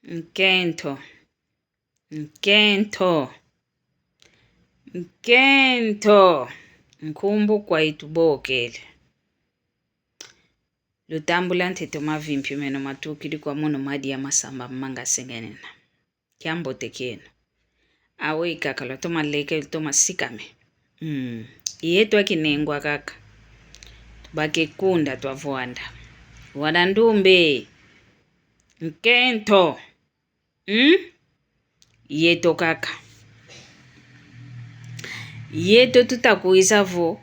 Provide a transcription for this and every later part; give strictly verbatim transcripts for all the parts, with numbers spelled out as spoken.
Nkento. Nkento. Nkento. Nkumbu kwa itubokele. Lutambula ntete mavimpi meno matukidi kwa mono madi ya masamba manga sengenena. Kiambote kieno. Awe ikaka lwatoma leke, lutoma sikame. Mm. Yeto akinengwa kaka. Tubake kunda twavwanda. Wana ndumbe. Nkento. Mm? Yeto kaka. Yeto tutakwiza vo.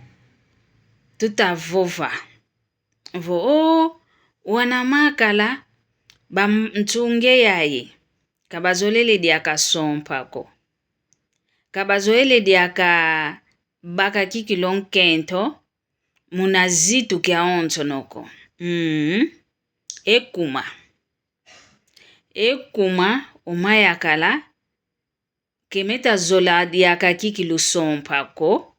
Tutavova. Vo o, wana makala, ba m-, nsunge yayi. Ka bazolele diaka sompa ko. Ka bazolele diaka baka kikilu o nkento, muna zitu kiawonsono ko. Mm. Ekuma. Ekuma o mayakala, ke meta zola diaka kikilu sompa ko.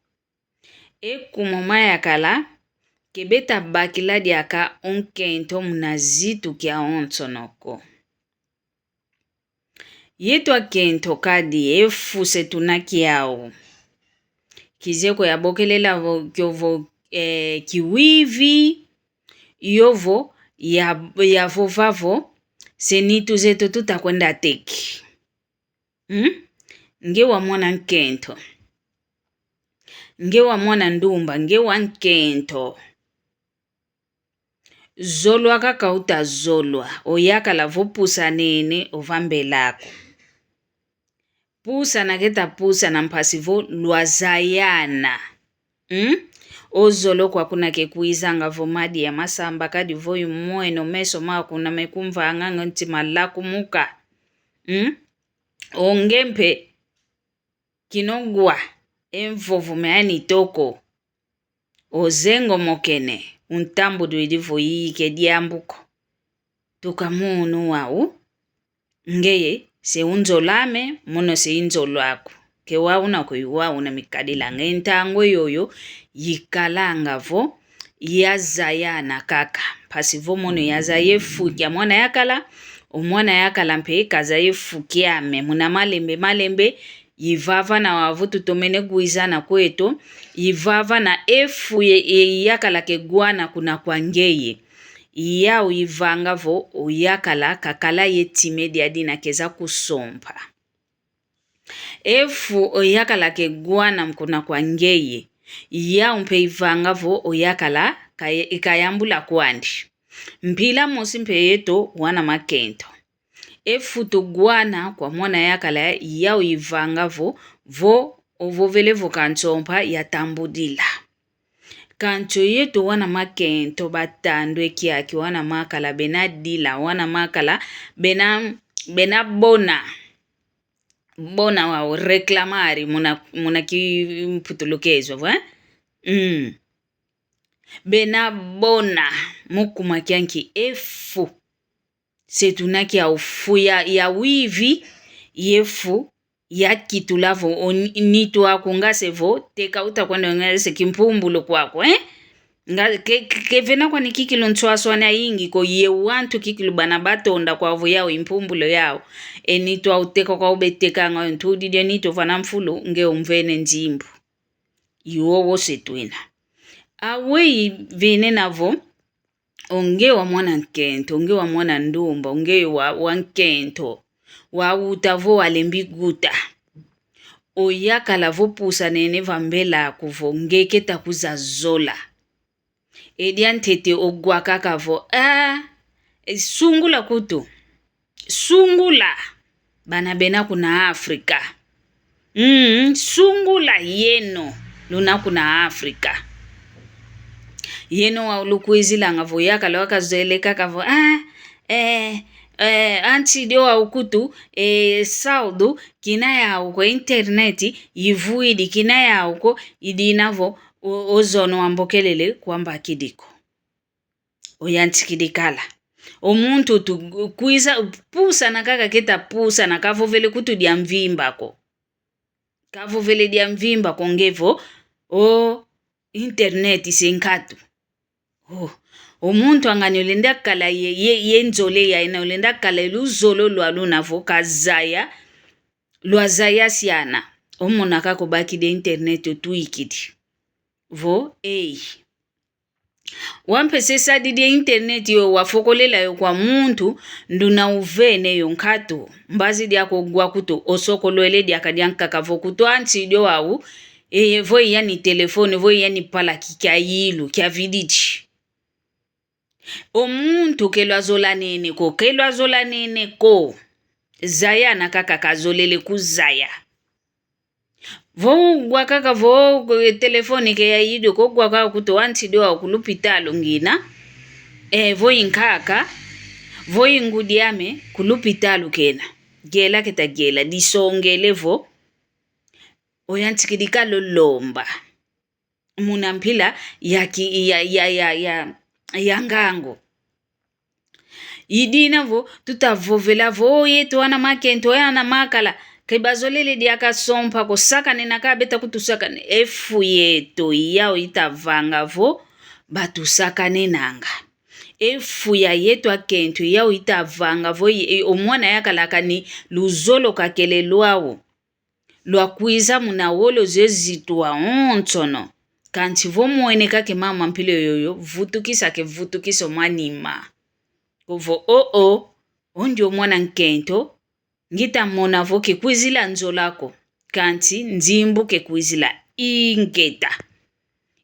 Ekuma o mayakala, ke beta bakila diaka o nkento muna zitu kiawonsono ko. Yeto akento kadi, e fu se tuna kiau. Kizeye ko yabokelela vo, kio vo, eh, kiwivi, yovo, ya, yavova vo, se nitu zeto tutakwenda teki. Hmm? Nge wa mwana nkento. Nge wa mwana ndumba, nge wa nkento. Zolwa kaka utazolwa, oyakala vo pusanene ova mbel'aku. Pusana keta pusana mpasi vo lwazayana. Hmm? O zolo kwa kuna kekwizanga vo madi ya masamba kadi vo i mweno meso maku na mekumvanga nti malakumuka. Hmm? O nge mpe kinogwa e mvovo me ani toko. Ozengo mokene, untambudwidi vo ike diambu ko. Tuka munu wau, ngeye, se unzol'ame, mono se inzol'aku. Ke wau na ko i wau na mikadilanga. E ntangwa yoyo, yikalanga vo, yazayana kaka. Mpasi vo mono yazaya e fu kia mwana yakala, o mwana yakala mpe kazaya e fu kiame. Muna malembe, malembe, ivavana wau vo tutomene gwizana kweto, ivavana e fu ye, ye yakala kegwana kuna kwa ngeye. Iyau ivanga vo oyakala kakala ye time diadi na keza kusompa. E fu oyakala kegwana kuna kwa ngeye. Iyau mpe ivanga vo oyakala kay-, kayambula kwandi. Mpila mosi mpe yeto wana makento. E fu tugwana kwa mwana yakala iyau ivanga vo, vo ovovele vo kansompa yatambudila. Kansi yeto wana makento batandwe kiaki wana makala bena dila, wana makala bena, bena bona. Bona wau reclamar muna, muna kimputulukezo, eh? Mm. Bena bona mu kuma kianki e fu. Se tuna kiau fu ya, ya wivi, ye fu, yakitula vo, o ni-, nitu aku nga se vo, teka utakwenda nga se kimpumbulu kwaku, eh? Nga ke, ke, kevena kwani kikilu nswaswani ayingi ko ye wantu kikilu bana batonda kwau vo yau impumbulu yau. E nitu au teka kwau betekanga yo ntudidi e nitu vana mfulu nge umvene nzimbu. Iwowo se twina. Aweyi venena vo, o nge wa mwana nkento, o nge wa mwana ndumba, o nge wa, wa nkento, wauta vo walembi guta. Oyakala vo pusanene va mbel'aku vo nge keta kuzazola. E diantete ogwa kaka vo, ah, e sungula kutu. Sungula. Bana bena kuna Afrika. Mm, sungula yeno, luna kuna Afrika. Yeno wau lukwizilanga vo yakala wakazoele kaka vo, ah, eh, eh, anti dio wau kutu, eh, saldo, kina yau ko internet, ivwidi kina yau ko, idina vo, o, ozono wambokelele, kwambakidi ko. Oyantikidi kala. O muntu tu kwiza pusana kaka keta pusana, kavovele kutu dia mvimba ko. Kavovele dia mvimba ko nge vo, o internet se nkatu. O, O muntu angani olenda kala ye, ye, ye nzole ya ina olenda kala ye luzolo lwa luna vo kazaya, lwazaya siana. O mona kaka obakidi internet otwikidi. Vo, ei. Wampese sadidi internet yo wafokolela yo kwa muntu, nduna uvene yo nkatu. Mbazi diaka ogwa kutu osokolwele diaka diankaka vo kutu ansi dio wau, eye vo iya ni telefone, vo iya ni palaki kia yilu, kia vididi. O muntu ke lwazola nene ko, ke lwazola nene ko. Zaya na kaka kazolele kuzaya. Vo ugwa kaka vo, eh, telefone ke ya yidu ko, ugwa kaka kutu ansi dio wau ku lupitalu ngina. Eh, vo inkaka, vo ingudi ame ku lupitalu kena. Gela keta gela, disongele vo oyantikidi kala olomba muna mpila ya ki-, ya, ya, ya, ya, ya ngangu. I dina vo, tutavovela vo, yeto ana makento, ana makala, ke bazolele diaka sompa ko, sakanena kaka beta kutusakane, e fu yeto yau itavanga vo, batusakanenanga. E fu ya yeto akento yau itavanga vo, i-, i-, o mwana yakala kani luzolo kakele lwau. Lwakwiza muna wolo ze zitu wawonsono. Kansi vo mwene kaka e mama mpila yoyo, vutukisa ke vutukisa o manima. Ovo, o, o, o ndio mwana nkento, ngita mona vo ke kwizila nzola ko, kansi nzimbu ke kwizila ingeta.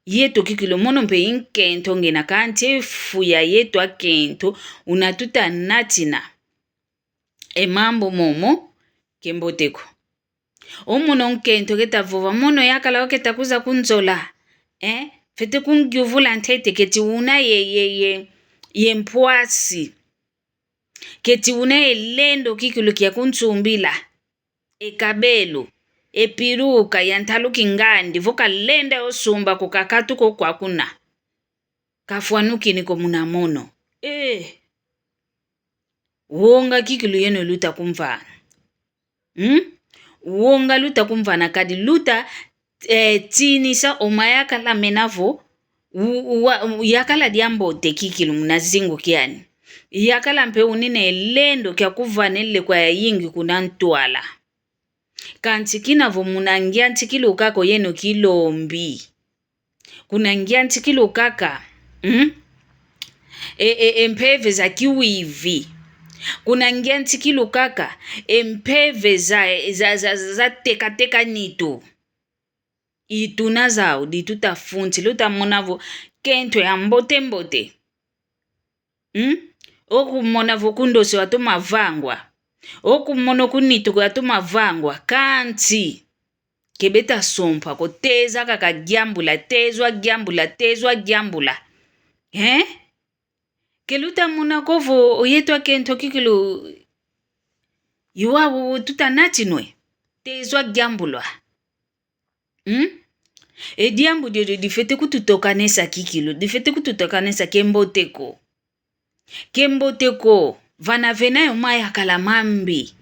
Yeto kikilu mono mpe inkento ngina kansi e fu ya yeto akento, una tuta natina. E mambu momo, ke mbote ko. O mono nkento keta vova, mono yakala oketa kuza kunzola. Eh? Fete kungiuvula ntete keti una ye, ye, ye, ye mpwasi. Keti una ye lendo kikilu kia kunsumbila. E kabelo. E piruka ya ntalu kingandi. Vo kalenda osumba ko kakatuka kwa kuna. Kafwanukini ko muna mono. Eh. Wonga kikilu yeno luta kumvana. Hmm? Wonga luta kumvana kadi luta, eh, tinisa o mayakala mena vo, u-, u-, wa-, u-, yakala diambote kikilu muna zingu kiani. Yakala mpe unina e lendo kia kuvana e lekwa yayingi kuna ntwala. Kansi kina vo muna ngiantikilu kaka oyeno kilombi. Kuna ngiantikilu kaka, mm? E, e, e mpeve za kiwivi. Kuna ngiantikilu kaka, e mpeve za, za, za, za teka teka nitu. I tuna zau, di tuta funti, luta mona vo, kento ya mbote mbote. Hmm? Okumona vo kundosi watoma vangwa. Okumona kunituku watoma vangwa. Kansi. Ke beta sompa ko teza kaka giambula, tezwa giambula, tezwa giambula. Eh? Ke luta mona ko vo oyeto akento kikilu. Iwa wu tuta natinwa. Tezwa giambula. Hmm? E diambu diodio difete kututokanesa kikilu, difete kututokanesa ke mbote ko. Ke mbote ko, vana vena yo mayakala mambi.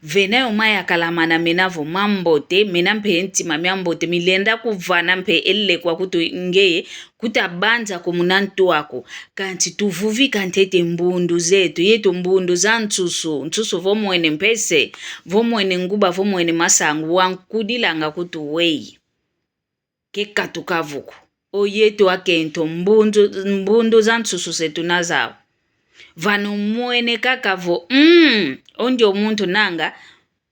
Vena yo mayakala mana mena vo mambote, mena mpe ntima miambote, milenda kuvana mpe e lekwa kutu ngeye, kuta banza ko muna ntu aku. Kansi tuvuvika ntete mbundu zeto, yeto mbundu za nsusu, nsusu vo mwene mpese, vo mwene nguba, vo mwene masangu, wankudilanga kutu weyi. Ke katuka vuku. Oyeto akento mbundu, mbundu za nsusu se tuna zau. Vana omwene kaka vo, mm, o ndio muntu nanga,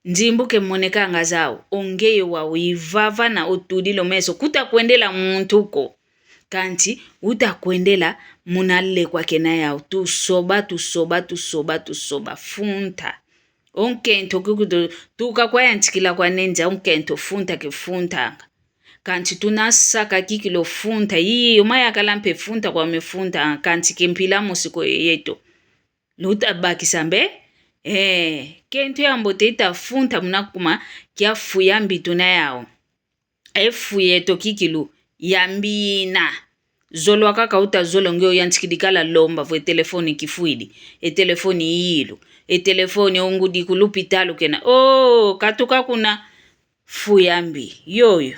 nzimbu ke monekanga zau, o ngeye wau ivavana otudila o meso, kuta kwendela muntu ko. Kansi, uta kwendela muna lekwa kena yau, tusoba, tusoba, tusoba, tusoba, funta. O nkento kikilu, tuka kwa yantikila kwa nenzia, o nkento funta ke funtanga. Kansi tuna saka kikilu funta, ii, o mayakala mpe funta kwa mefunta, kansi ke mpila mosi ko yeto. Luta bakisa mbe, eh, kento ya mbote ita funta muna kuma kia fu ya mbi tuna yau. E fu yeto kikilu, ya mbi ina. Zolwa kaka uta zolo nge oyantikidi kala lomba vo e telefoni kifwidi, e telefoni iyilu, e telefoni ongudi ku lupitalu kena. Oh, katuka kuna fu ya mbi, yoyo.